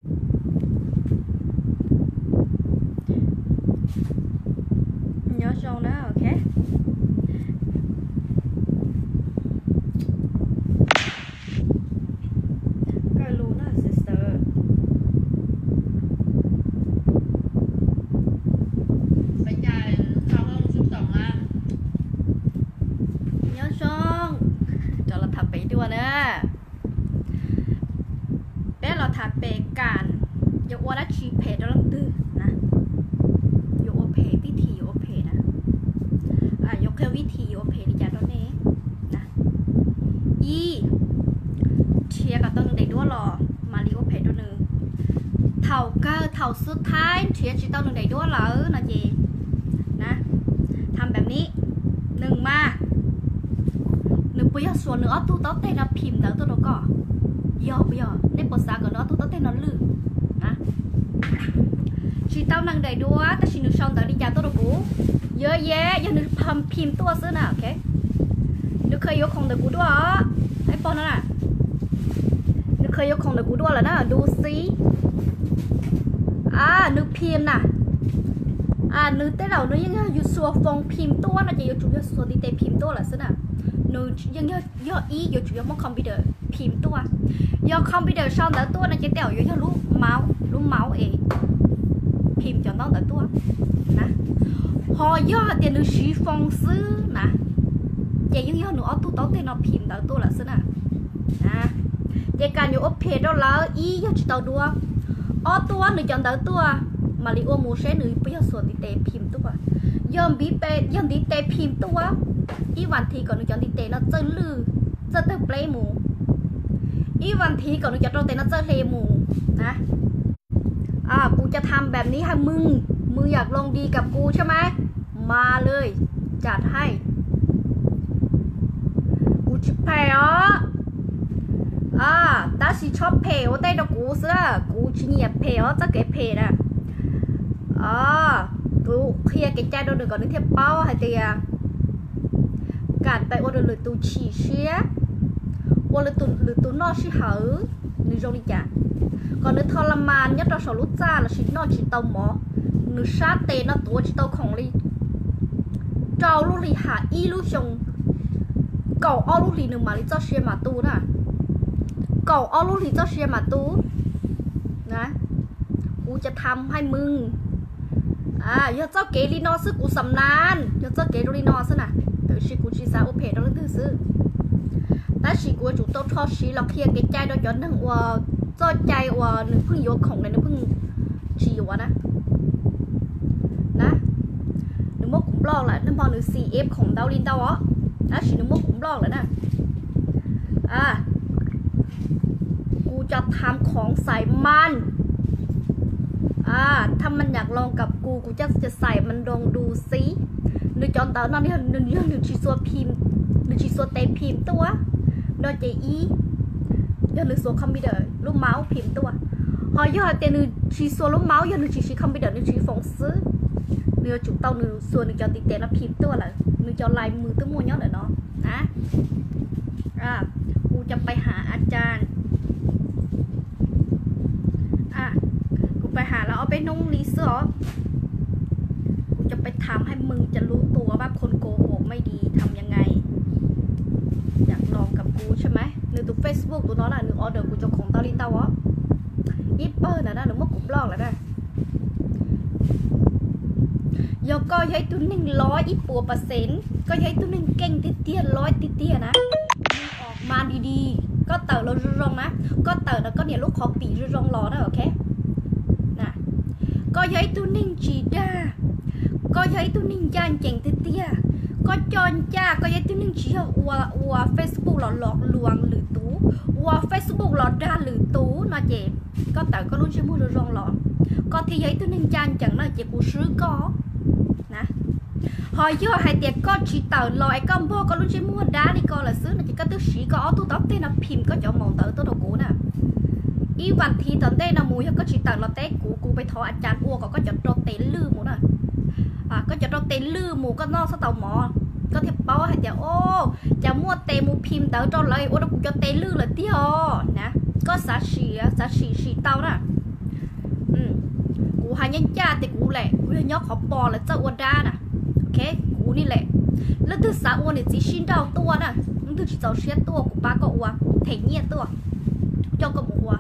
Nyob zoo na, ok. Kawg lus na sister. Nyob zoo, rov los tham pem dua na. Peb los tham pem kam yuav ua dab tsi phem rau leej twg na. Yuav ua phem, vib thi yuav ua phem na. Yuav qhia vib thi yuav ua phem li cas rau nej na. Ib, nrhiav kom tau nws daim duab los mam li ua phem rau nws. Thaum kawg thaum xub thawj nrhiav tsis tau nws daim duab lawm no ces na, tham pem ni, nws mas, nws puas yog xuas nws ob tug taub teg no phim ntawv tuaj rau koj? Yog puas yog? Nej puas xav kom nws ob tug taub teg no lwj? Tsis tau nws daim duab tab sis nws sau ntawv li cas tuaj rau kuv? Yog, yog nws phim tuaj xwb na, ok. Nws khaws yuav khoom ntawm kuv dua, pom no na. Nws khaws yuav khoom ntawm kuv dua lawm na, du xib. Nws phim na. Nws tej zaum nws yeej yog yus xuas foos phim tuaj no ces yuav tsum yog xuas ntiv tes phim tuaj lawm xwb na. Nws yeej yog ib yuav tsum yog muab computer phim tuaj. Yog computer sau ntawv tuaj no ces tej zaum yuav yog lub maus, lub maus es phim cov ntaub ntawv tuaj na. Ho yog hais tias nws siv foos xwb na, ces yeej yog nws ob tug taub teg no phim ntawv tuaj lawm xwb na. Ces kam yuav ua phem rau lawv, ib yog tsis tau duab, ob tuaj nws cov ntawv tuaj, mam li ua mus seb nws puas yog xuas ntiv tes phim tuaj. Yog ntiv tes phim tuaj, ib vas thiv kom nws cov ntiv tes no txawj lwj, txawj tawg pleb mus. Ib vas thiv kom nws cov rau tes no txawj hle mus na. Kuv cov tham pem ni hais mws, mws yam loo di kam kuv thiab mas, mas lawm cas thaij. Kuv tsis phem os, tab sis txhob phem ua ntej rau kuv xwb, kuv tsis nyiam phem os, txoj kev phem na. Kuv qhia kev cai rau nws kom nws thiaj paub hais tias kam pes ua rau lwm tus chim siab, ua lwm tus noj sij hawm, nws zoo li cas. Kom nws tho la mas nyob rau saum lub txaj lossis noj tsis tau mov, nws sab tes no tuav tsis tau khoom li rau lub hli, ham ib lub xyoo, kaum ob lub hlis nws mam li txoj sia mam tu na. Kaum ob lub hlis txoj sia mam tu. Kuv cov tham hais mws, yog txoj kev li no xwb kuv xam nas, yog txoj kev zoo li no xwb na. Tab sis kuv tsis xav ua phem rau leej twg xwb. Tab sis kuv yuav tsum tau rho siv los qhia kev cai rau cov neeg uas txoj cai uas nws pheej yuav khoom na nws pheej tsis yuav na. Na, nws muab kuv block lawm, nag hmo nws xim eb khoom ntau li ntau os, tab sis nws muab kuv block lawm na. Kuv cov tham khoom xais mas, thaj maj nyam loo kam kuv, kuv coj xais mas nroo du xib. Nws cov ntawv no yog nws tsis xuas phim, nws tsis xuas tes phim tuaj no ces ib, yog nws xuas computer lub mouse phim tuaj. Ho yog hais tias nws tsis xuas lub mouse, yog nws tsis siv computer, nws siv foos xwb, nws yuav tsum tau nws xuas nws cov ntiv tes no phim tuaj lawm, nws cov lais mws twb muaj nyob ntawm no na. Kuv cov pais has a cas, kuv pais has lawv ob peb hnub li xwb os. Kuv cov pais tham hais mws cas lub tua vaj khon ko hom mej di tham yas ngai. Yam los kam kuv thiab mas, nws tus Facebook tus no na nws order kuv cov khoom ntau li ntau os. Ib pawg ntawd na nws muab kuv block lawm na. Yog koj yog ib tug neeg lob ib puas percent, koj yog ib tug neeg keej tiag tiag lob tiag tiag na, mas di di, koj tawm los zoo zoo na, koj tawm ntawm koj niam lub qhov pim zoo zoo los na, ok. Koj yog ib tug neeg tsis dag, koj yog ib tug neeg ncaj ncees tiag tiag, koj coj ncaj, koj yog ib tug neeg tsis yog ua, ua Facebook los lom luam lwm tus, ua Facebook los dag lwm tus no ces koj tawm koj lub ntsej muag zoo zoo los, koj thiaj yog ib tug neeg ncaj ncees na ces kuv swb koj na. Ho yog hais tias koj tsis tawm los es koj npog koj lub ntsej muag dab li ko lawm xwb no ces koj twb siv koj ob tug taub teg no phim koj cov maum ntawv tuaj rau kuv na. Ib vas thiv tom ntej no mus yog koj tsis tawm los teb kuv, kuv pais thov a cas ua kom koj cov rau tes lwj mus na. Koj cov rau tes lwj mus koj noj txhob tau mov, koj thiaj paub hais tias o, cas muaj tes mus phim ntawv rau lawv ua rau kuv cov tes lwj lawm tiag os na. Koj xav sim, xav sim sim tau na. yeej ncaj tias kuv lem, kuv yog nyob qhov pos lawv txawj ua dab na. Ok, kuv ni lem. Leej twg xav ua niam txiv sib nrauj tuaj na, leej twg tsis txaus siab tuaj kuv pab koj ua, them nyiaj tuaj, coj koj mus ua.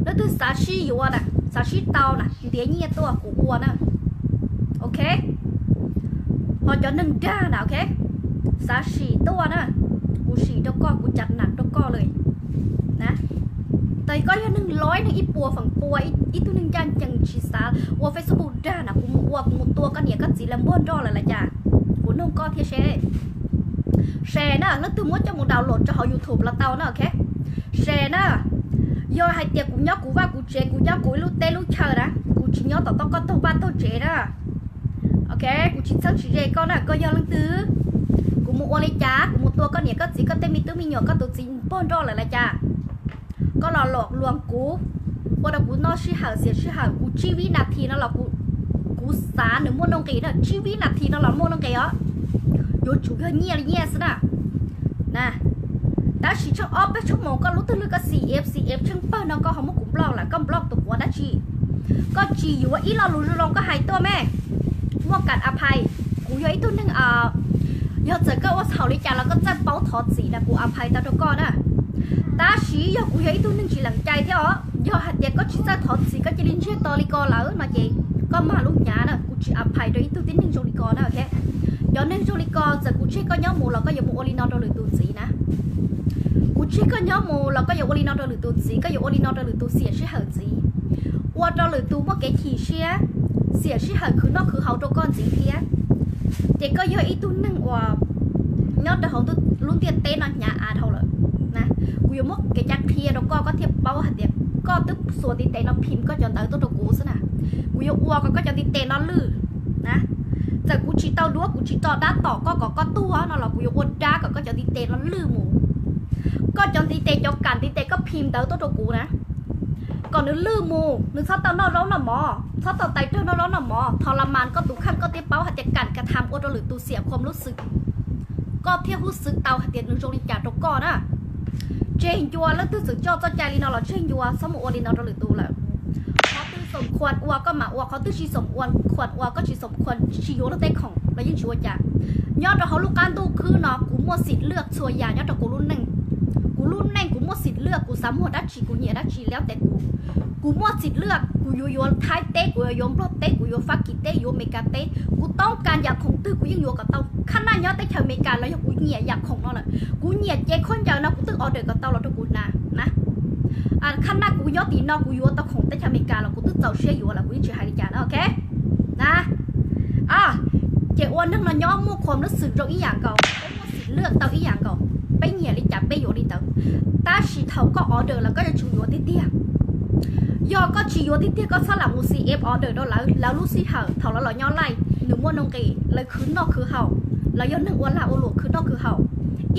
Leej twg xav sib yuav na, xav sib tau na, ntiav nyiaj tuaj kuv ua na. Ok, ho cov neeg dag na, ok, xav sim tuaj na, kuv sim rau koj, kuv cav nam rau koj lawm na. Tab koj yog neeg loib, neeg ib puas feem pua, ib tug neeg ncaj ncees tsis xav ua Facebook dag na, kuv mus ua, kuv mus tua koj niam koj txiv lawv npog nroj lawm los cas? Kuv nug koj thiab seb. Share na, leej twg muab coj mus download rau hauv YouTube los tau na, ok. Share na, yog hais tias kuv nyob kuv vaj kuv tsev, kuv nyob kuv ib lub teb lub chaw na, kuv tsis nyob tom tau koj taug vaj taug tsev na. Ok, kuv tsis txheeb tsis ze koj na, koj yog leej twg? Kuv mus ua li cas? Kuv mus tua koj niam koj txiv, koj tej me tub me nyuam, koj tus txiv npog nroj lawm los cas? Koj los lom luam kuv, ua rau kuv noj sij hawm xiam sij hawm, kuv tsib vib nas this no los kuv xav nws muaj nuj nqis na, tsib vib nas this no los muaj nuj nqis os. Yuav tsum yog nyiaj li nyiaj xwb na. Na, tab sis tsheej ob peb tsheej moos koj lub twg lwj koj xim ev xim ev tsheej pawg no koj ho muab kuv block lawm, koj block tus quav dab tsi? Koj tsis yuav ib lo lus zoo zoo koj hais tuaj me. Muaj kam a phais, kuv yog ib tug neeg, yog txawm koj ua txhaum li cas los koj txawj paub thov txim na, kuv a phais tau rau koj na. Tab sis yog kuv yog ib tug neeg tsis lees cai thiab os, yog hais tias koj tsis txawj thov txim koj cia li ntsiag to li ko lawm no ces koj mag lub hnyav na, kuv tsis a phais rau ib tug tib neeg zoo li ko na, ok. Cov neeg zoo li ko txawm kuv tseg koj nyob mus los koj yuav mus ua li no rau lwm tus txiv na. Kuv tseg koj nyob mus los koj yuav ua li no rau lwm tus txiv, koj yuav ua li no rau lwm tus xiam sij hawm ntxiv, ua rau lwm tus muaj kev chim siab, xiam sij hawm khwv noj khwv haus rau koj ntxiv thiab. Ces koj yog ib tug neeg uas nyob rau hauv lub ntiaj teb no hnyav av dhau lawm na. Kuv yuav muab kev cai qhia rau koj, koj thiaj paub hais tias koj twb xuas ntiv tes no phim koj cov ntawv tuaj rau kuv xwb na. Kuv yuav ua kom koj cov ntiv tes no lwj na. Txawm kuv tsis tau duab, kuv tsis tso dab tom koj kom koj tuag no los kuv yuav ua dab kom koj cov ntiv tes no lwj mus. Koj cov ntiv tes, cov kam ntiv tes koj phim ntawv tuaj rau kuv na, kom nws lwj mus, nws txhob tau noj zaub noj mov, txhob tau tais rawg noj zaub noj mov, thov la mas koj tus kheej, koj thiaj paub hais tias kam ka tham ua rau lwm tus xiam khuam lub xwm, koj thiaj hub xwm tau hais tias nws zoo li cas rau koj na. Tseg ncua, leej twg txawm coj txoj cai li no los tseg ncua, txhob mus ua li no rau lwm tus lawm. Qhov twg xoom khuam ua koj mam ua, qhov twg tsis xoom khuam ua, koj tsis xoom khuam, tsis yuav luag tej khoom los yeej tsis ua cas. Nyob rau hauv lub qab ntuj khwb no kuv muaj xim lwaj txhua yam nyob rau kuv lub neej. Kuv lub neej kuv muaj xim lwaj, kuv xav muag dab tsi kuv nyiam dab tsi liab tes kuv. Kuv muaj xim lwaj, kuv yuav yuav Thaib teb, kuv yuav yuav Nplog teb, kuv yuav Fab Kis teb, yuav Mes Kas teb, kuv toob kas yam khoom twg kuv yeej yuav kom tau. Khab naj nyob teb chaws Mes Kas los yog kuv nyiam yam khoom no lawm, kuv nyiam cev khaub ncaws no kuv twb order kom tau los rau kuv hnav na. Khab naj kuv nyob tim no kuv yuav tau khoom teb chaws Mes Kas los kuv twb txaus siab yuav lawm, kuv yeej tsis hais li cas na, ok. Na, ces ua neeg no nyob muaj khuam lub xwm zoo ib yam nkaus, peb muaj xim lwaj tau ib yam nkaus, peb nyiam li cas peb yuav li ntawd. Tab sis thaum koj order lawm koj yuav tsum yuav tiag tiag. Yog koj tsis yuav tiag tiag koj txhob lam mus xi eb order rau lawv, lawv lub sij hawm thaum lawv los nyob laij nws muaj nuj nqis, lawv khwv noj khwv haus, lawv yog neeg ua lag ua luam khwv noj khwv haus,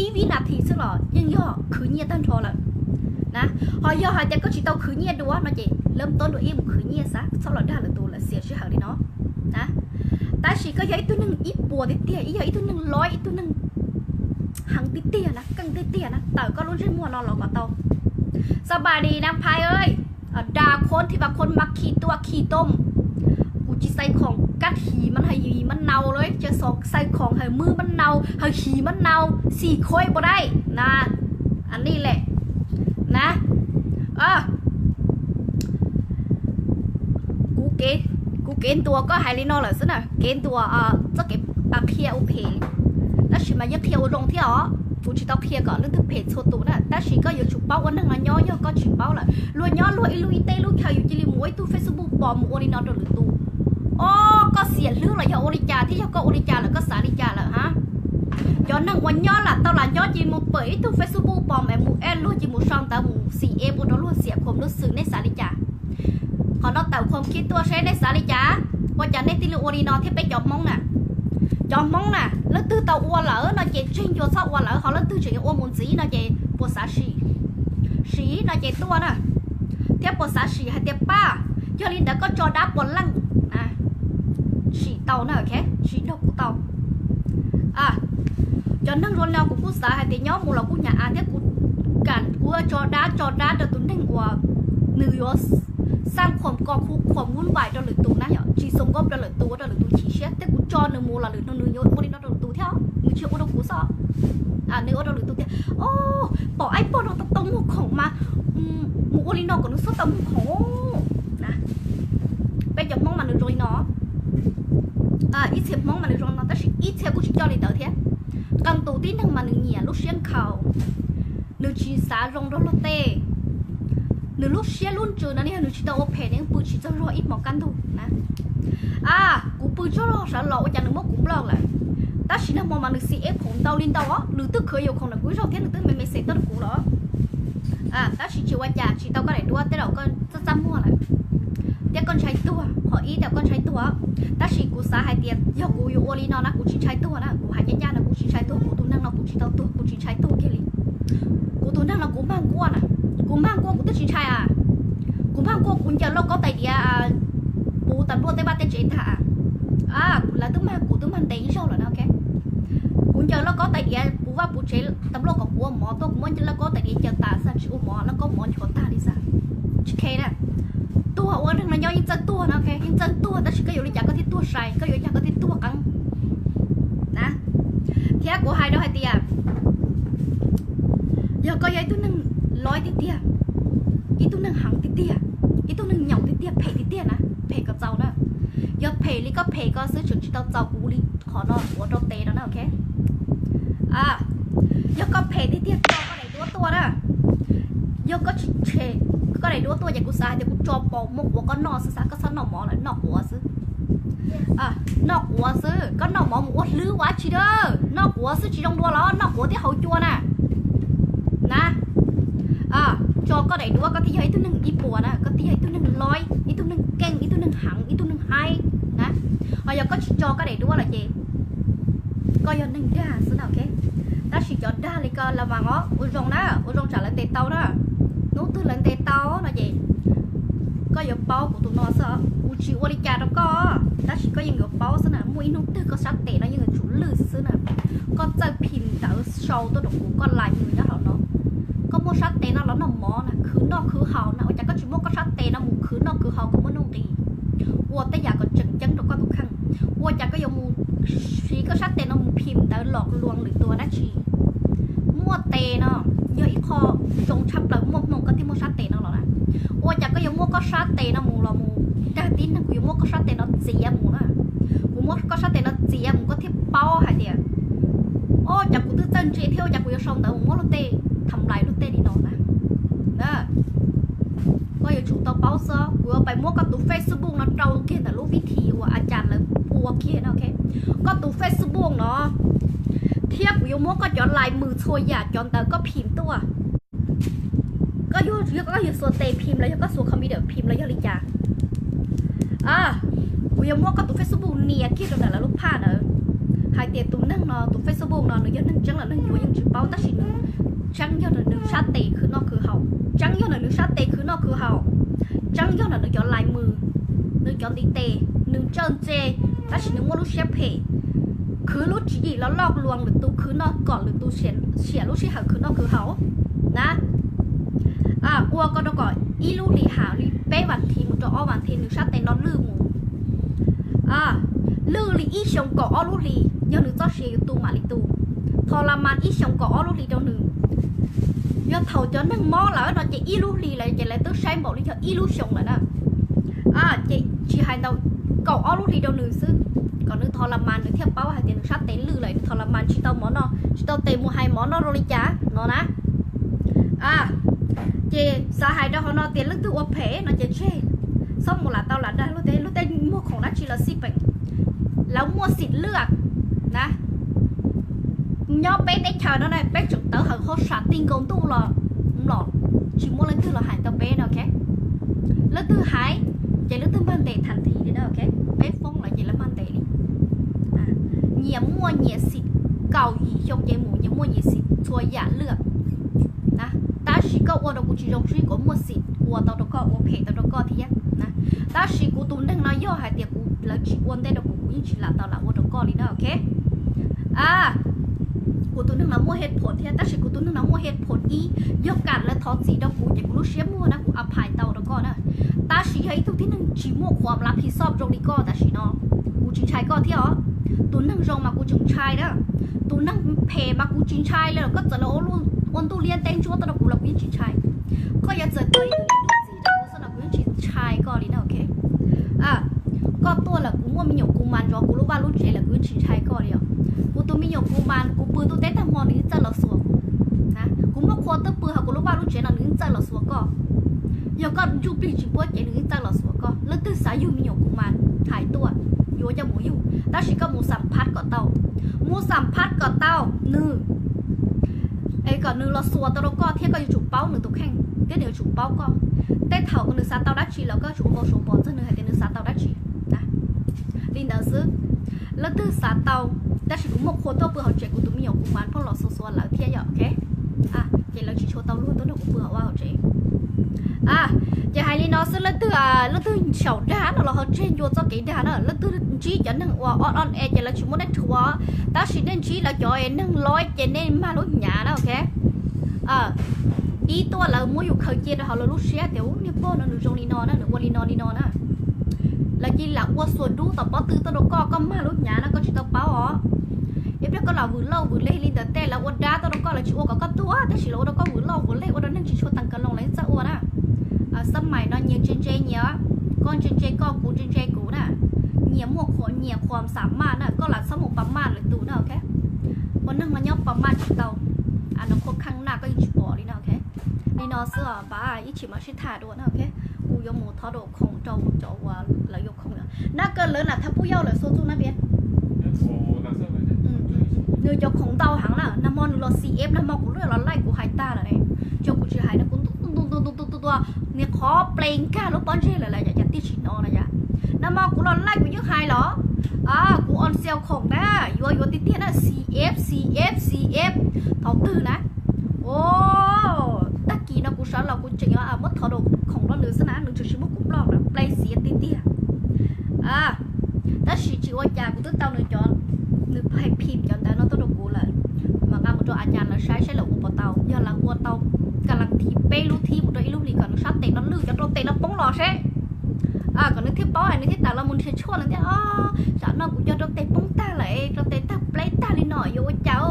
ib vib nas this xwb los yeej yog khwv nyiaj tag nrho lawm na. Ho yog hais tias koj tsis tau khwv nyiaj dua no ces lawv tuab dua ib mus khwv nyiaj xav, txhob los dag lwm tus lawm, xiam sij hawm li no na. Tab sis koj yog ib tug neeg ib puas tiag tiag, yog ib tug neeg loib, ib tug neeg heev tiag tiag na, keej tiag tiag na, tawm koj lub ntsej muag no los kom tau. Xab npais li nab phais, da khob thi va khob mab khi tuaj khi tooj. Kuv tsis xav khoom kab him mab hais yim mab nau lawm, tsis xav khoom hais mub mab nau, hais him mab nau, xim khuaib puas dai na. Li lawm na. Kuv kev ntuas koj hais li no lawm xwb na, kev ntuas txoj kev qhia ua phem, tab sis mas yeej qhia ua zoo thiab os. Kuv tsis tau qhia kom leej twg phem txhua tus na, tab sis koj yuav tsum paub ua neeg no nyob, yog koj tsis paub lawm, luag nyob luag ib lub ib teb lub chaw yus cia li mus ua ib tug Facebook pom mus ua li no rau lwm tus. O, koj xiam hlwb los yog ua li cas thiab, yog koj ua li cas lawm koj xav li cas lawm ha? Cov neeg uas nyob lam tau lam nyob cia li mus pom ib tug Facebook pom es mus eb luag cia li mus sau ntawv mus xi eb ua rau luag xiam khuam lub xwm, nej xav li cas? Qhov no tawm khuam kiag tuaj seb nej xav li cas. Ua cas nej thiaj li ua li no thiab peb cov Hmoob na? Cov Hmoob na, leej twg tau ua lawm no ces tseg ncua txhob ua lawm, ho leej twg tseem yuav ua mus ntxiv no ces puas xav sim? Sim no ces tuaj na. Thiab puas xav sim hais tias pab, yog li ntawd koj tso dab puas leej? Sim tau na, sim nrog kuv tau. Cov neeg zoo li no kuv kuj xav hais tias nyob mus los kuj hnyav av thiab, kuv kam kuv tso dab tso dab rau tus neeg uas Nws yuav xaj khuam kos khuam vuj vais rau lwm tus na yom, tsis xoo nkauj rau lwm tus, ua rau lwm tus chim siab. Thiab kuv tso nws mus los lwm hnub nws yuav ua li no rau lwm tus thiab, nws tsis ua rau kuv xwb. Nws ua rau lwm tus tias, o, pom aib pog no tau muag khoom mas mus ua li no kom nws txhob tau muag khoom na. Peb cov Hmoob mas nws zoo li no. Ib txhia Hmoob mas nws zoo li no tab sis ib txhia kuj tsis coj li ntawd thiab. Qee tus tib neeg mas nws nyiam lub siab nkhaus, nws tsis xav zoo rau luag tej, nws lub siab lub ntsws no ne yog nws tsis tau ua phem nws pw tsis txog zog ib hmo kaj ntug na. A, kuv pw txog zog sawv los ua cas nws muab kuv block lawm. Tab sis nag hmo mas nws xis eb phoom ntau li ntau os, nws twb khwv yuav khoom ntawm kuv ib zaug thiab nws twb me me xes tuaj rau kuv los. Tab sis tsis ua cas, tsis tau koj daim duab tej zaum koj txaj txaj muag lawm thiab koj ntshai tuag, qhov ib tej zaum koj ntshai tuag. Tab sis kuv xav hais tias yog kuv yuav ua li no na kuv tsis ntshai tuag na, kuv hais ncaj ncaj no kuv tsis ntshai tuag, kuv tus neeg no kuv tsis tau tuag, kuv tsis ntshai tuag kiag li. Kuv tus neeg no kuv mag nkuaj na, kuv mag nkuaj kuv twb tsis ntshai a. Kuv mag nkuaj kuv ncaws lauj kaub tais diav puv tas npluaj tej vaj tej tsev tag. Lawv twb mag kuv twb mag ntev ib zaug lawm na, ok. Kuv ncaws lauj kaub tais diav puv vaj puv tsev tas npluaj kom kuv ua mov tuaj, kuv muab lauj kaub tais diav ncaws tas xwb tsis ua mov, lauj kaub mov nchuav tag li xwb. Tsis khe na. Tuag ua neeg no nyob yeej txawj tuag na, ok, yeej txawj tuag tab sis koj yuav li cas koj thiaj tuag sai, koj yuav li cas koj thiaj tuag qeeb na. Thiab kuv hais rau hais tias yog koj yog ib tug neeg loj tiag tiag, ib tug neeg heev tiag tiag, ib tug neeg nyaum tiag tiag, phem tiag tiag na, phem kom txaus na. Yog phem li koj phem koj xwb tseem tsis tau txaus kuv li qhov no ua rau tes no na, ok. Yog koj phem tiag tiag tso koj daim duab tuaj na. Yog koj tsis tshem koj daim duab tuaj ces kuv xav hais tias kuv tso paus muab quav koj noj xwb, xav koj txhob noj mov lawm, noj quav xwb. Noj quav xwb, koj noj mov mus ua hlwb ua dab tsi a, noj quav xwb tsis zoo dua los noj quav thiab haus cua na. Na, tso koj daim duab koj thiaj yog ib tug neeg ib puas na, koj thiaj yog ib tug neeg loj, ib tug neeg keej, ib tug neeg heev, ib tug neeg haib na. Ho yog koj tsis tso koj daim duab lawm ces koj yog neeg dag xwb na, ok. Tab sis cov dag li ko los mas os, ua zoo na, ua zoo tsam lawv ntes tau na. Hnub twg lawv ntes tau no ces koj yuav paub kuv tus no xwb. Kuv tsis ua li cas rau koj, tab sis koj yeej yuav paub xwb na. Muaj ib hnub twg koj sab tes no yeej yuav tsum lwj xwb na. Koj txawj phim ntawv sau tuaj rau kuv, koj lais mus nyob hauv no. Koj muaj sab tes no los noj mov na, khwv noj khwv haus na, ua cas koj tsis muab koj sab tes no mus khwv noj khwv haus kom muaj nuj nqis, ua tej yam kom tseem ceeb rau koj tus kheej? Ua cas koj yuav mus siv koj sab tes no mus phim ntawv lok luas lwm tus dab tsi? Muaj tes no yog ib qho zoo tshaj plaws, muaj hmoo koj thiaj muaj sab tes no los na. Ua cas koj yuav muab koj sab tes no mus los mus dag tib neeg? Kuv yuav muab koj sab tes no txiav mus na. Kuv muab koj sab tes no txiav mus koj thiaj paub hais tias, o, cas kuv twb txawj ntse thiab ua cas kuv yuav sau ntawv mus muab luag tej tham lais luag tej li no na. Koj yuav tsum tau paub xwb, kuv yuav pais muab koj tus Facebook no rau kiag ntawm lub vib thim uas a cas lawv ua kiag no, ok. Koj tus Facebook no, thiab kuv yuav muab koj cov lais mus txhua yam cov ntawv koj phim tuaj. Koj yog, yog koj yog xuas tes phim los yog koj xuas computer phim los yog li cas, kuv yuav muab koj tus Facebook nias kiag rau ntawm lawv lub phaj ntawd hais tias tus neeg no tus Facebook no nws yog neeg tseeb los neeg cuav yeej tsis paub, tab sis nws tseeb yog nws sab tes khwv noj khwv haus, tseeb yog nws sab tes khwv noj khwv haus, tseeb yog nws cov lais mus, nws cov ntiv tes, nws txawj ntse, tab sis nws muaj lub siab phem, khwv lub tswv yim los lok luas lwm tus, khwv noj kom lwm tus xiam lub sij hawm khwv noj khwv haus na. Ua ko rau kom ib lub hlis, hais li peb vas thiv mus rau ob vas thiv nws sab tes no lwj mus, lwj li ib xyoos kaum ob lub hlis, yog nws txoj sia yus tu mam li tu, tho la mas ib xyoos kaum ob lub hlis rau nws. Yog thaum cov neeg mob lawm no ces ib lub hlis lawm ces lawv twb saib npaum li yog ib lub xyoos lawm na. Ces tsis hais ntau, kaum ob lub hlis rau nws xwb, kom nws tho la mas nws thiaj paub hais tias nws sab tes lwj lawm, nws tho la mas tsis tau mov noj, tsis tau tes mus hais mov noj zoo li cas no na. Ces xav hais rau hauv no tias leej twg ua phem no ces tseg, txhob mus lam tau lam dag luag tej, luag tej muag khoom dab tsi los xij peem, lawv muaj xim lwj na. Nyob peb teb chaws no na peb tseem tawv hawm hauj sam ti nkaus ntuj los mlom, tsis muaj leej twg los hais tau peb no, ok. Leej twg hais ces leej twg mag ntes thas thiv li na, ok. Peb foob lawm ces lawv mag ntes li. Nyias muaj nyias xim, kaum yim xyoo ces mus nyias muaj nyias xim txhua yam lwj. Tab sis koj ua rau kuv tsis zoo sib kuv muaj xim ua tau rau koj, ua phem tau rau koj thiab. Tab sis kuv tus neeg no yog hais tias kuv, lawv tsis ua ntej rau kuv, kuv yeej tsis lam tau lam ua rau koj li na, ok. Kuv tus neeg no muaj head phom thiab, tab sis kuv tus neeg no muaj head phom ib, yog kam lawv thov txim rau kuv ces kuv lub siab muag na, kuv a phais tau rau koj na. Tab sis yog ib tug tib neeg tsis muaj qhuam lav phi xoj zoo li koj tam sim no, kuv tsis ntshai koj thiab os. Tus neeg zoo mas kuv tseem ntshai na, tus neeg phem mas kuv tsis ntshai li. Koj txawm los ua ntuj liab teb ntsuab tuaj rau kuv los kuv yeej tsis ntshai. Koj yuav txawm tau ib tug tib tug txim rau kuv xwb los kuv yeej tsis ntshai koj li na, ok. Koj tuaj lawm kuv muaj me nyuam kuv mas zov kuv lub vaj lub tsev lawm kuv yeej tsis ntshai koj li os. Kuv tus me nyuam kuv mas kuv pw ntuj teb tag hmo nws yeej txawj los xuas kuv. Kuv muab qhua twb pw hauv kuv lub vaj lub tsev no nws yeej txawj los xuas koj. Yog koj ntsuj plig tsis puab cev nws yeej txawj los xuas koj. Leej twg xav yug me nyuam kuv mas hais tuaj, yuav coj mus yug, tab sis koj mus xam phab kom tau, mus xam phab kom tau nws, es kom nws los xuas tau rau koj thiab koj yuav tsum paub nws tus kheej thiab nws yuav tsum paub koj. Tej thaum nws xav tau dab tsi los koj yuav tsum ua npau suav pom txog nws hais tias nws xav tau dab tsi. Li ntawd xwb. Leej twg xav tau, tab sis kuv muab qhua tuaj pw hauv tsev kuv tus me nyuam kuv mas pheej los xuas xuas lawv thiab yom, ok. Ces lawv tsis tshua tau luag tuaj nrog kuv pw hauv vaj hauv tsev. Ces hais li no xwb, leej twg, leej twg xyaum dag no los ho tseg ncua txoj kev dag na. Leej twg ntsib cov neeg uas o o e ces lawv tsis muaj nej rhuav, tab sis nej ntsib lawv cov neeg loj ces nej mag lub hnyav na, ok. Ib tuaj lawv muab yus khaws cia rau hauv lawv lub siab tias ub niag pog no nws zoo li no na, nws ua li no li no na. Lawv cia li lam ua xuas dub tom pob tw tuaj rau koj, koj mag lub hnyav na koj tsis tau paub os. Ib pliag koj los vwm lauj vwm lej li ntawd tej lawv ua dab tuaj rau koj lawv tsis ua kom koj tuag tab sis lawv ua rau koj vwm lauj vwm lej ua rau neeg tsis tshua tees kas loos lawv txawj ua na. Xab maim no nyias ntse ntse nyias, koj ntse ntse koj kuv ntse ntse kuv na. Nyias muaj qhuas nyias qhuas xam maj na, koj lam txhob mus pa maj lwm tus na, ok. Ua neeg mas nyob pa maj tsis tau, no khuab kheej na koj yeej tsis pom li na, ok. Li no xwb os, pab ib chim mam sib tham dua na, ok. Kuv yuav mus thov dua khoom rau cov uas lawv yuav khoom na, kawg lawv nam thab pub yauj lawm xua txuj na piav. Nws cov khoom ntau heev na, nag hmo nws los C F, nag hmo kuv lub los laij kuv hais tag lawm ne. Cov kuv tsis hais no kuv ntu ntu ntu ntu ntu ntu tua, nws qhov ple nkag lub pob ntseg lawm las yam cas tiag tsis hnov no yam. Nag hmo kuv los laij kuv yeej hais los, kuv on sale khoom na, yuav yuav tiag tiag na, C F C F C F, thaum twg na. Tag kis no kuv sawv los kuv tseem yuav muab thov dua khoom rau nws xwb na, nws tseem tsis muab kuv block na, ple xiav tiag tiag. Tab sis tsis ua cas, kuv twb tau nws cov, nws hais phim cov ntawd no tuaj rau kuv lawm, mas nqa mus rau a cas lawv saib saib lawv ua puas tau, yog lawv ua tau kas las thib peb lub thib mus rau ib lub hlis kom nws sab tes no lwj cov rau tes no poob los seb, kom nws thiaj paub hais nws thiaj tawm los mus nrhiav tshuaj nws thiaj, o, tsam no kuv cov rau tes poob tag lawm, rau tes tawg pleb tag li no yuav ua cas,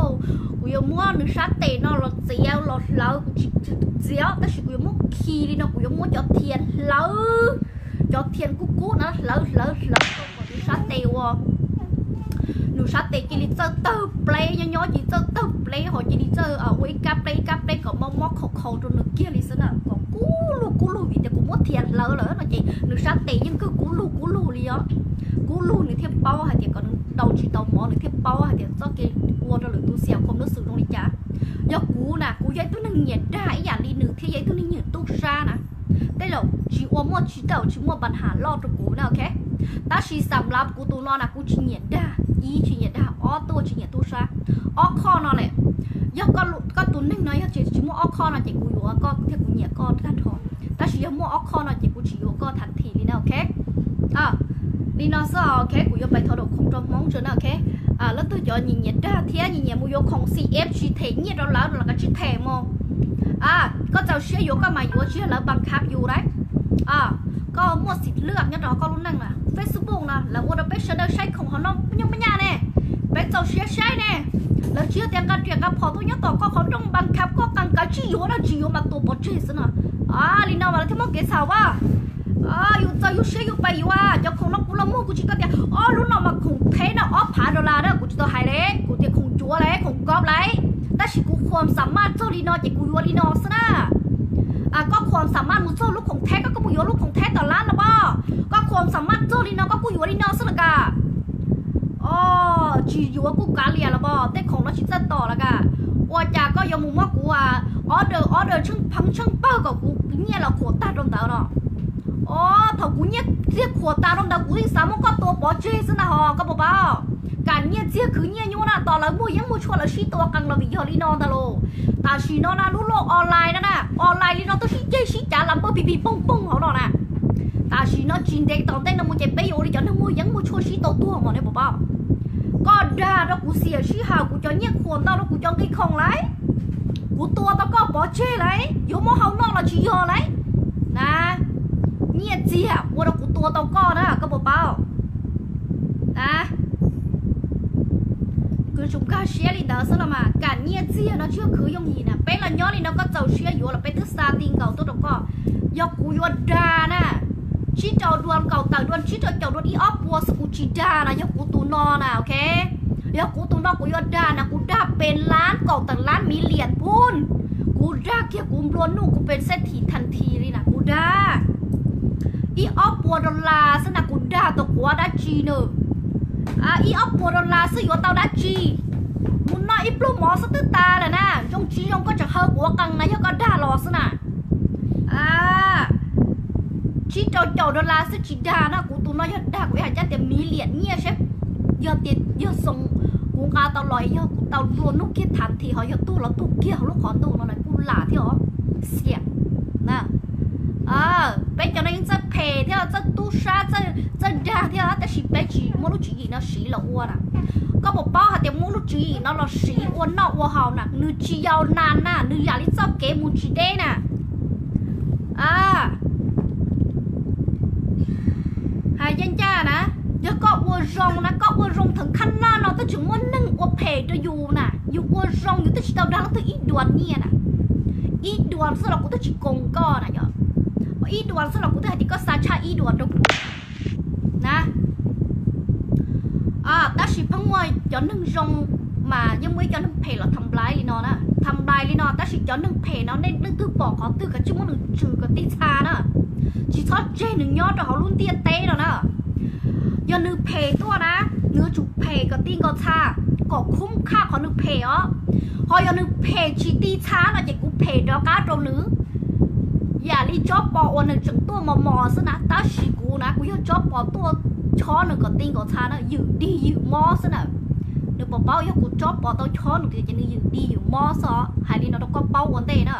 kuv yuav muab nws sab tes no los txiav los hlawv, kuv tsis txiav tab sis kuv yuav muab khi li no, kuv yuav muab cov thiav hlawv, cov thiav kub kub no hlawv hlawv hlawv rau kom nws sab tes ua nws sab tes cia li txawj tawg pleb, nyob nyob cia li txawj tawg pleb ho cia li txawj ua ib kab pleb ib kab pleb kom mob mob khaus khaus rau nws kiag li xwb na, kom kub lug kub lug vim tias kuv muab thiav hlawv lawm no ces nws sab tes yeej kawg kub lug kub lug li os. Kub lug nws thiaj paub hais tias kom nws daus tsis tau mov, nws thiaj paub hais tias txoj kev ua rau lwm tus xiam khom lub xwm zoo li cas. Yog kuv na, kuv yog ib tug neeg nyiam dag ib yam li nws thiab yog ib tug neeg nyiam tub sab na. Tej zaum tsis ua muaj tsis tau tsis muaj pab ham loj rau kuv na, ok. Tab sis xam lav kuv tus no na kuv tsis nyiam dag, ib tsis nyiam dag, ob tuaj tsis nyiam tub sab. Ob qho no lawm, yog koj tus neeg no yog tsis muaj ob qho no ces kuv yuav koj thiab kuv nyiam koj tag nrho. Tab sis yog muaj ob qho no ces kuv tsis yuav koj thav thim li na, ok. Li no xwb, ok, kuv yuav pais thov dua khoom rau Hmoob tso na, ok. Leej twg cov nyiam nyiam dag thiab nyiam nyiam mus yuav khoom C F tsis them nyiaj rau lawv los kav tsij them mus. Koj txaus siab yuav koj mas yuav, tsis yog lawv npas khab yus lauj. Koj muaj xim lwaj nyob rau koj lub neej na, Facebook no lawv ua rau peb sawv daws saib khoom ho noj nyuj nyaj ne, peb txaus siab saib ne. Lawv tsis yog tias nqa riam nqa phom tuaj nyob tom koj qhov rooj npas khab koj, kav tsij yuav no, tsis yuav mas tua pov tseg xwb no. Li no mas lawv thiaj muaj kev txhaum as. Yus txaus yus siab yus pais yuav cov khoom no, kuv los muag kuv tsis tau tias ob lub no mas khoom theb no ob phav dollar na, kuv tsis tau hais li, kuv tias khoom cuav li khoom kov li. Tab sis kuv khuam xam maj txog li no ces kuv yuav li no xwb na. Koj khuam xam maj mus txog lub khoom theb koj kuj mus yuav lub khoom theb tom lab los pom. Koj khuam xam maj txog li no koj kuj yuav li no xwb los kas. Tsis yuav kuj kav liam los pom, tej khoom no tsis txawj tom los kas. Ua cas koj yuav mus muab kuv order order tsheej pheev tsheej pawg kom kuv nyiaj los khuam tag rau ntawd no? Thaum kuv nyiaj txiag khuam tas rau ntawd kuv yeej xav muab koj tua pov tseg xwb ntag hos koj puas paub? Kam nyiaj txiag khwv nyiaj nyuaj na, tos lawv muaj yeeb muaj tshuaj lawv sib tua qees los vim yog li no ntag lauj. Tam sim no na lub loj online no na, online li no twb sib ceg sib cav las npawj pig pig poog poog hauv no na. Tam sim no tsis ntev tom ntej no mus ces peb yuav ua li cov neeg muaj yeeb muaj tshuaj sib tau tuag mas nej puas paub? Koj dag rau kuv xiam sij hawm kuv cov nyiaj khuam ntau rau kuv cov nqi khoom lauj. Kuv tua tau koj pov tseg lauj, yuav muab hau noj los tsis yog lauj. Na, nyiaj txiag ua rau kuv tua tau koj na, koj puas paub? Na, kuv tsum nkag siab li ntawd xwb los mas, kam nyiaj txiag no tsis yog khwv yooj yim na. Peb los nyob li no koj txaus siab yuav los peb twb xa ti nkaus tuaj rau koj. Yog kuv yuav dag na, tsib rau dua nkaum tawm dua tsib rau caum dua ib ob puas xwb kuv tsis dag na, yog kuv tus no na, ok. Yog kuv tus no kuv yuav dag na, kuv dag pes lab kaum tawm lab million pun. Kuv dag kiag kuv nplua nuj kuv pes xeb thim thas thi li na, kuv dag. Ib ob puas dollar xwb na, kuv dag tau quav dab tsi nws. Ib ob puas dollar xwb yuav tau dab tsi? Mus noj ib pluag mov xwb twb tas lawm na, zoo tsis zoo koj tseem hawb kuv ua qee na, yog koj dag los xwb na. Tsib rau caum dollar xwb tsis dag na, kuv tus no yog dag kuv ib hais cab tias million nyiaj seb, yog tias yog xoo kuv nqa tau los yog kuv tau nplua nuj kiag thas thi ho yog tuag los tuag kiag hauv lub qhov ntuj no na kuj lam thiab os. Xiam. Peb cov no yeej txawj phem thiab txawj tub sab, txawj dag thiab, tab sis peb tsis muab lub tswv yim no siv los ua na. Koj puas paub hais tias muab lub tswv yim no los siv ua noj ua haus na, nws tsis yau nas na, nws yam li txoj kev mus tsis deb na. Hais ncaj ncaj na, yog koj ua zoo na, koj ua zoo theem khab laj no twb tseem muaj neeg ua phem rau yus na, yus ua zoo yus twb tsis tau dag leej twg ib duas nyiaj na. Ib duas xwb los kuv twb tsis koom koj na yom. Ib duas xwb los kuv twb hais tias koj xa tshaj ib duas rau kuv na. Tab sis pheej muaj cov neeg zoo mas yeej muaj ib co neeg phem los tham nplais li no na, tham nplais li no, tab sis cov neeg phem no nej leej twg pom qhov twg kav tsij muab nws tswm kom ti txha na, tsis txhob tseg nws nyob rau hauv lub ntiaj teb no na. Yog nws phem tuaj na, nws yuav tsum phem kom ti nkaus txha, kom khub khaj qhov nws phem os. Ho yog nws phem tsis ti txha no ces kuv phem rov qab rau nws. Yam li tsob pos uas nws tseem tuaj mos mos xwb na, tab sis kuv na kuv yog tsob pos tuaj chob nws kom ti nkaus txha na, ywm dig ywm mob xwb na. Nws puas paub yog kuv tsob pos tau chob nws tias ces nws ywm dig ywm mob xwb os, hais li no rau koj paub ua ntej na.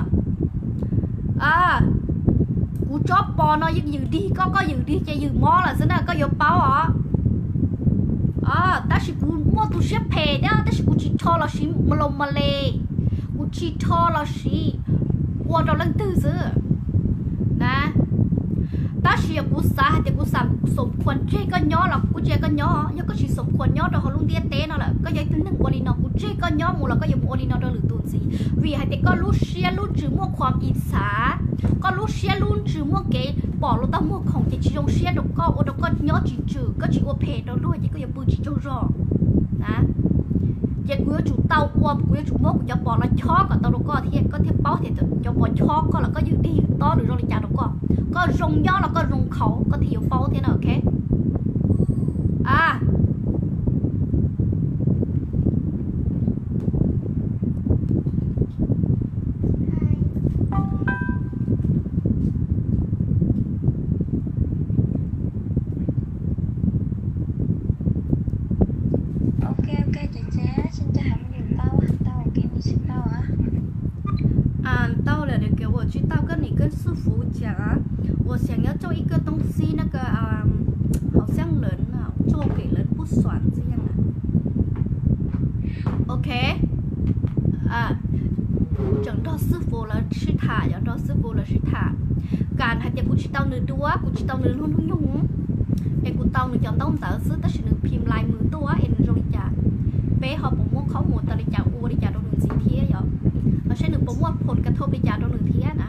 Kuv tsob pos no yeej ywm dig, koj koj ywm dig ces ywm mob lawm xwb na, koj yuav paub os. Tab sis kuv muaj tus siab phem thiab, tab sis kuv tsis rho los siv ma lo ma le, kuv tsis rho los siv ua rau leej twg xwb na. Tab sis yog kuv xav hais tias kuv xav xom khuam tseg koj nyob los kuv kuj tseg koj nyob, yog koj tsis xom khuam nyob rau hauv lub ntiaj teb no lawm, koj yog ib tug neeg ua li no, kuv tseg koj nyob mus los koj yuav mus ua li no rau lwm tus ntxiv, vim hais tias koj lub siab lub ntsws muaj khuam ib xav, koj lub siab lub ntsws muaj kev pom luag tau muag khoom ces tsis zoo siab rau koj, ua rau koj nyob tsis tswm, koj tsis ua phem rau luag ces koj yuav pw tsis tsaug zog na. Ces kuv yuav tsum tau ua, kuv yuav tsum muab kuv cov pos los chob kom tau rau koj thiab, koj thiaj paub tias cov pos chob koj los koj ywm dig ywm tob nws zoo li cas rau koj. Koj zoo nyob los koj zoo khaus koj thiaj yuav paub thiab na, ok. Tau lawm, 给我知道跟你跟师傅讲啊，我想要做一个东西，那个，嗯，好像人啊，做给人不爽这样啊。OK，啊，kuv tseem nrog xib fwb lawv sib tham, yog nrog xib fwb lawv sib tham, kam hais tias kuv tsis tau nws duab, kuv tsis tau nws lub hnub nyoog, es kuv tau nws cov ntaub ntawv xwb tab sis nws phim lais mus tuaj es nws zoo li cas, peb ho puas muab qhov mus tau li cas ua li cas rau nws ntxiv thiab yom, los seb nws puas muaj phom kav thau li cas rau nws thiab na.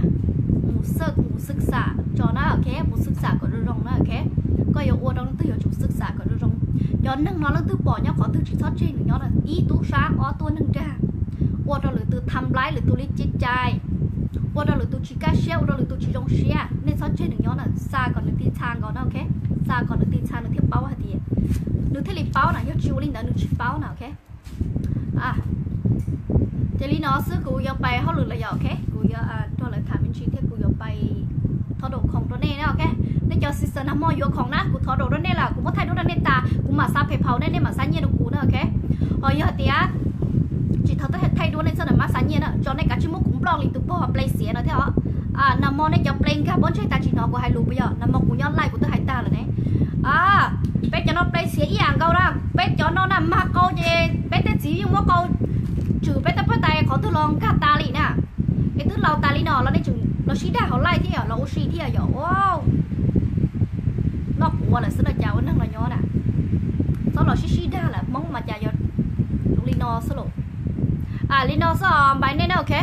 Mus xwb, mus xwb xam tso na, ok, mus xwb xam kom zoo zoo na, ok. Koj yuav ua rau leej twg yuav tsum xwb xam kom zoo zoo. Cov neeg no leej twg pom nyob qhov twg tsis txhob tseg nws nyob na, ib tub sab ob tuaj neeg dag, ua rau lwm tus tham nplaib lwm tus li cai cai, ua rau lwm tus tsis kaj siab, ua rau lwm tus tsis zoo siab, nej txhob tseg nws nyob na, xa kom nws ti txha nkaus na, ok. Xa kom nws ti txha nws thiaj paub hais tias, nws thiaj li paub na, yog tsis ua li ntawd nws tsis paub na, ok. Ces li no xwb kuv yuav pais hauj lwm lawm yom, ok, kuv yuav nrog lawv tham me ntsis thiab kuv yuav pais thov daum khoom rau nej na, ok. Nej cov sister nag hmo yuav khoom na, kuv thov daum rau nej lawm, kuv muab thaij duab rau nej tas kuv mam xa phem phaum nej, nej mam xa nyiaj rau kuv na, ok. Ho yog tias tsis tau thaij duab nej txhob nag mab xa nyiaj na, tso nej kav tsij muab kuv nploj li tus pog ple xiav no thiab os. Nag hmo nej cov ple nkag pob ntseg tas tsis hnov kuv hais lus puas yog? Nag hmo kuv nyob live kuv twb hais tag lawm ne. Peb cov no ple xiav ib yam nkaus na, Peb cov no na mag qau ces peb tej txiv yeej muab qau tswm peb tej phab tais qhov twg los nkag tas li na. Es twb laus tas li no los nej tseem los sib dag hauv live thiab yom, los ua si thiab yom. Noj quav lawm xwb no cas ua neeg no nyob na. Txhob los sib sib dag lawm, Hmoob mas cas yog li no xwb los. Li no xwb os npais nej na, ok.